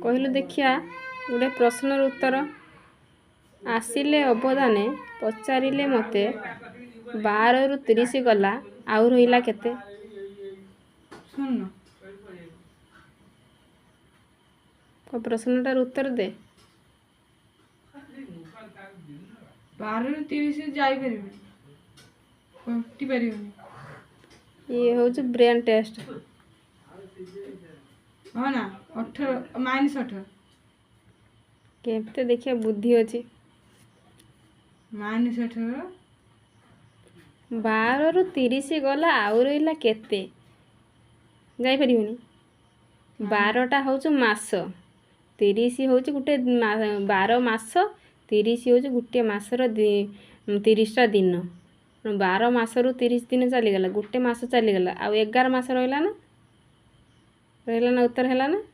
କହିଲୁ ଦେଖିଆ, ଗୋଟେ ପ୍ରଶ୍ନର ଉତ୍ତର। ଆସିଲେ ଅବଧାନେ ପଚାରିଲେ ମୋତେ, 12ରୁ 30 ଗଲା, ଆଉ ରହିଲା କେତେ? ଶୂନ। ପ୍ରଶ୍ନଟାର ଉତ୍ତର ଦେ। 12ରୁ 30 ଯାଇପାରିବନି, କଟି ପାରିବନି। ଇଏ ହେଉଛି ବ୍ରେନ୍ ଟେଷ୍ଟ। ହଁ ନା, 18, -18। କେତେ ଦେଖିବା ବୁଦ୍ଧି ଅଛି। -18। 12ରୁ 30 ଗଲା, ଆଉ ରହିଲା କେତେ? ଯାଇପାରିବନି। 12ଟା ହେଉଛି ମାସ, 30 ହେଉଛି ଗୋଟେ, 12 ମାସ, 30 ହେଉଛି ଗୋଟିଏ ମାସର 30ଟା ଦିନ। 12 ମାସରୁ 30 ଦିନ ଚାଲିଗଲା, ଗୋଟେ ମାସ ଚାଲିଗଲା, ଆଉ 11 ମାସ ରହିଲା ନା? ରହିଲା ନା? ଉତ୍ତର ହେଲା ନା?